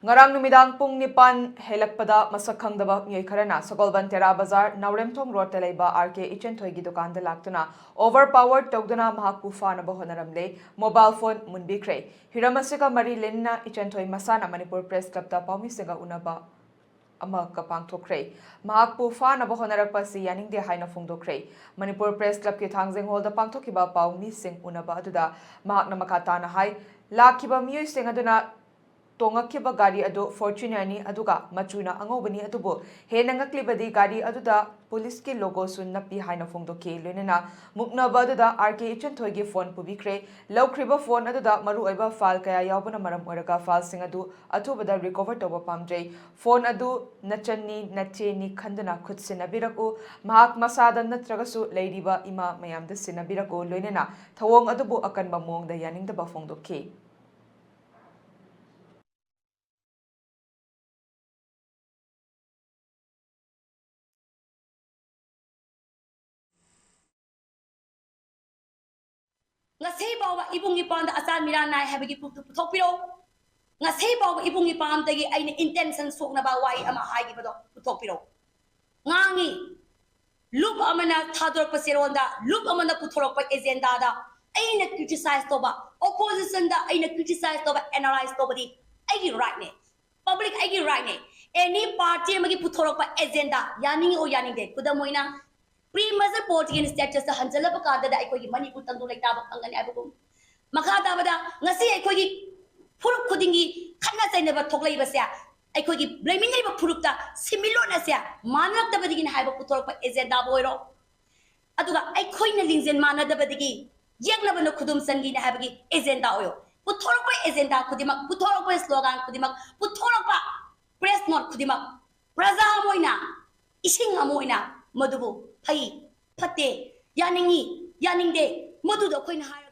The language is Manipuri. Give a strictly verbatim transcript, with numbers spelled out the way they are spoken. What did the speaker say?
ꯉꯔꯥꯡ ꯅꯨꯃꯤꯗꯥꯡ ꯄꯨꯡ ꯅꯤꯄꯥꯟ ꯍꯦꯜꯂꯛꯄꯗ ꯃꯁꯛ ꯈꯪꯗꯕ ꯃꯤꯑꯣꯏ ꯈꯔꯅ ꯁꯒꯣꯜꯕꯟ ꯇꯦꯔꯥ ꯕꯖꯥꯔ ꯅꯥꯎꯔꯦꯝꯊꯣꯡ ꯔꯣꯗꯇ ꯂꯩꯕ ꯑꯥꯔ ꯀꯦ ꯏꯆꯟꯊꯣꯏꯒꯤ ꯗꯨꯀꯥꯟꯗ ꯂꯥꯛꯇꯨꯅ overpower ꯇꯧꯗꯨꯅ ꯃꯍꯥꯛꯄꯨ ꯐꯥꯅꯕ ꯍꯣꯠꯅꯔꯝꯂꯦ꯫ Mobile phone ꯃꯨꯟꯕꯤꯈ꯭ꯔꯦ꯫ ꯍꯤꯔꯝ ꯑꯁꯤꯒ ꯃꯔꯤ ꯂꯩꯅꯅ ꯏꯆꯟꯊꯣꯏ ꯃꯁꯥꯅ ꯃꯅꯤꯄꯨꯔ ꯄ꯭ꯔꯦꯁ ꯀ꯭ꯂꯕꯇ ꯄꯥꯎꯃꯤꯁꯤꯡꯒ ꯎꯅꯕ ꯑꯃꯒ ꯄꯥꯡꯊꯣꯛꯈ꯭ꯔꯦ꯫ ꯃꯍꯥꯛꯄꯨ ꯐꯥꯅꯕ ꯍꯣꯠꯅꯔꯛꯄ ꯑꯁꯤ ꯌꯥꯅꯤꯡꯗꯦ ꯍꯥꯏꯅ ꯐꯣꯡꯗꯣꯛꯈ꯭ꯔꯦ꯫ ꯃꯅꯤꯄꯨꯔ ꯄ꯭ꯔꯦꯁ ꯀ꯭ꯂꯕꯀꯤ ꯊꯥꯡꯖꯤꯡ ꯍꯣꯜꯗ ꯄꯥꯡꯊꯣꯛꯈꯤꯕ ꯄꯥꯎꯃꯤꯁꯤꯡ ꯎꯅꯕ ꯑꯗꯨꯗ ꯃꯍꯥꯛꯅ ꯃꯈꯥ ꯇꯥꯅ ꯍꯥꯏ, ꯂꯥꯛꯈꯤꯕ ꯃꯤꯑꯣꯏꯁꯤꯡ ꯑꯗꯨꯅ ꯇꯣꯡꯉꯛꯈꯤꯕ ꯒꯥꯔꯤ ꯑꯗꯨ ꯐꯣꯔꯆꯨꯅꯔꯅꯤ, ꯑꯗꯨꯒ ꯃꯆꯨꯅ ꯑꯉꯧꯕꯅꯤ꯫ ꯑꯗꯨꯕꯨ ꯍꯦꯟꯅ ꯉꯛꯂꯤꯕꯗꯤ ꯒꯥꯔꯤ ꯑꯗꯨꯗ ꯄꯨꯂꯤꯁꯀꯤ ꯂꯣꯒꯣꯁꯨ ꯅꯞꯄꯤ ꯍꯥꯏꯅ ꯐꯣꯡꯗꯣꯛꯈꯤ꯫ ꯂꯣꯏꯅꯅ ꯃꯨꯛꯅꯕ ꯑꯗꯨꯗ ꯑꯥꯔ ꯀꯦ ꯏꯆꯟꯊꯣꯏꯒꯤ ꯐꯣꯟ ꯄꯨꯕꯤꯈ꯭ꯔꯦ꯫ ꯂꯧꯈ꯭ꯔꯤꯕ ꯐꯣꯟ ꯑꯗꯨꯗ ꯃꯔꯨꯑꯣꯏꯕ ꯐꯥꯏꯜ ꯀꯌꯥ ꯌꯥꯎꯕꯅ ꯃꯔꯝ ꯑꯣꯏꯔꯒ ꯐꯥꯏꯜꯁꯤꯡ ꯑꯗꯨ ꯑꯊꯨꯕꯗ ꯔꯤꯀꯣꯚꯔ ꯇꯧꯕ ꯄꯥꯝꯖꯩ꯫ ꯐꯣꯟ ꯑꯗꯨ ꯅꯆꯟꯅꯤ, ꯅꯆꯦꯅꯤ ꯈꯟꯗꯨꯅ ꯈꯨꯠ ꯁꯤꯟꯅꯕꯤꯔꯛꯎ꯫ ꯃꯍꯥꯛ ꯃꯁꯥꯗ ꯅꯠꯇ꯭ꯔꯒꯁꯨ ꯂꯩꯔꯤꯕ ꯏꯃꯥ ꯃꯌꯥꯝꯗ ꯁꯤꯟꯅꯕꯤꯔꯛꯎ꯫ ꯂꯣꯏꯅꯅ ꯊꯧꯑꯣꯡ ꯑꯗꯨꯕꯨ ꯑꯀꯟꯕ ꯃꯑꯣꯡꯗ ꯌꯥꯅꯤꯡꯗꯕ ꯐꯣꯡꯗꯣꯛꯈꯤ꯫ ꯉꯁꯤ ꯐꯥꯎꯕ ꯏꯕꯨꯡ ꯏꯄꯥꯝꯗ ꯑꯆꯥꯟ ꯃꯤꯔꯥꯟ ꯅꯥꯏ ꯍꯥꯏꯕꯒꯤ ꯄ꯭ꯔꯨꯐꯇꯨ ꯄꯨꯊꯣꯛꯄꯤꯔꯛꯎ꯫ ꯉꯁꯤ ꯐꯥꯎꯕ ꯏꯕꯨꯡ ꯏꯄꯥꯝꯗꯒꯤ ꯑꯩꯅ ꯏꯟꯇꯦꯟꯁꯟ ꯁꯣꯛꯅꯕ ꯋꯥꯍꯩ ꯑꯃ ꯍꯥꯏꯈꯤꯕꯗꯣ ꯄꯨꯊꯣꯛꯄꯤꯔꯛꯎ꯫ ꯉꯥꯡꯉꯤ, ꯂꯨꯞ ꯑꯃꯅ ꯊꯥꯗꯣꯔꯛꯄ ꯆꯦꯔꯣꯜꯗ, ꯂꯨꯞ ꯑꯃꯅ ꯄꯨꯊꯣꯔꯛꯄ ꯑꯦꯖꯦꯟꯗꯥꯗ ꯑꯩꯅ ꯀ꯭ꯔꯤꯇꯤꯁꯥꯏꯖ ꯇꯧꯕ, ꯑꯣꯄꯣꯖꯤꯁꯟꯗ ꯑꯩꯅ ꯀ꯭ꯔꯤꯇꯤꯁꯥꯏꯖ ꯇꯧꯕ, ꯑꯦꯅꯥꯂꯥꯏꯖ ꯇꯧꯕꯗꯤ ꯑꯩꯒꯤ ꯔꯥꯏꯠꯅꯦ꯫ ꯄꯕ꯭ꯂꯤꯛ ꯑꯩꯒꯤ ꯔꯥꯏꯠꯅꯦ꯫ ꯑꯦꯅꯤ ꯄꯥꯔꯇꯤ ꯑꯃꯒꯤ ꯄꯨꯊꯣꯔꯛꯄ ꯑꯦꯖꯦꯟꯗꯥ, ꯌꯥꯅꯤꯡꯏ ꯑꯣꯔ ꯌꯥꯅꯤꯡꯗꯦ, ꯈꯨꯗꯝ ꯑꯣꯏꯅ ꯄ꯭ꯔꯤ ꯃꯦꯖꯔ ꯄꯣꯂꯤꯇꯤꯀꯦꯜ ꯁ꯭ꯇꯦꯇꯁꯇ ꯍꯟꯖꯜꯂꯛꯄ ꯀꯥꯟꯗꯗ ꯑꯩꯈꯣꯏꯒꯤ ꯃꯅꯤꯄꯨꯔ ꯇꯪꯗꯨ ꯂꯩꯇꯥꯕ ꯐꯪꯒꯅꯤ ꯍꯥꯏꯕꯒꯨꯝ꯫ ꯃꯈꯥ ꯇꯥꯕꯗ ꯉꯁꯤ ꯑꯩꯈꯣꯏꯒꯤ ꯐꯨꯔꯨꯞ ꯈꯨꯗꯤꯡꯒꯤ ꯈꯠꯅ ꯆꯩꯅꯕ ꯊꯣꯛꯂꯛꯏꯕꯁꯦ ꯑꯩꯈꯣꯏꯒꯤ ꯂꯩꯃꯤꯟꯅꯔꯤꯕ ꯐꯨꯔꯨꯞꯇ ꯁꯤꯟꯃꯤꯠꯂꯣꯟ ꯑꯁꯦ ꯃꯥꯟꯅꯔꯛꯇꯕꯗꯒꯤꯅꯤ ꯍꯥꯏꯕ ꯄꯨꯊꯣꯔꯛꯄ ꯑꯦꯖꯦꯟꯗꯥꯕꯨ ꯑꯣꯏꯔꯣ, ꯑꯗꯨꯒ ꯑꯩꯈꯣꯏꯅ ꯂꯤꯡꯖꯦꯜ ꯃꯥꯟꯅꯗꯕꯗꯒꯤ ꯌꯦꯛꯅꯕꯅ ꯈꯨꯗꯨꯝ ꯆꯟꯈꯤꯅꯤ ꯍꯥꯏꯕꯒꯤ ꯑꯦꯖꯦꯟꯗꯥ ꯑꯣꯏꯔꯣ꯫ ꯄꯨꯊꯣꯔꯛꯄ ꯑꯦꯖꯦꯟꯗꯥ ꯈꯨꯗꯤꯡꯃꯛ, ꯄꯨꯊꯣꯔꯛꯄ ꯁ꯭ꯂꯣꯒꯥꯟ ꯈꯨꯗꯤꯡꯃꯛ, ꯄꯨꯊꯣꯔꯛꯄ ꯄ꯭ꯔꯦꯁ ꯅꯣꯠ ꯈꯨꯗꯤꯡꯃꯛ ꯄ꯭ꯔꯖꯥ ꯑꯃ ꯑꯣꯏꯅ, ꯏꯁꯤꯡ ꯑꯃ ꯑꯣꯏꯅ ꯃꯗꯨꯕꯨ ꯐꯩ, ꯐꯠꯇꯦ, ꯌꯥꯅꯤꯡꯉꯤ, ꯌꯥꯅꯤꯡꯗꯦ, ꯃꯗꯨꯗꯣ ꯑꯩꯈꯣꯏꯅ ꯍꯥꯏ